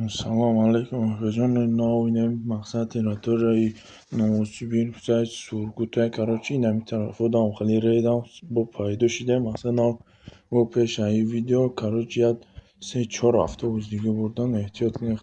Салому алейкум, акаҷон. Нав инами мақсад территорияи Новосибирск, Сургутай, короче, инами тарафодам хеле рейдам бо пайдо шидаем. Мақсад нав бо пешаи видео, короче, як се чор автобус дига бурдан, эҳтиёт кунед.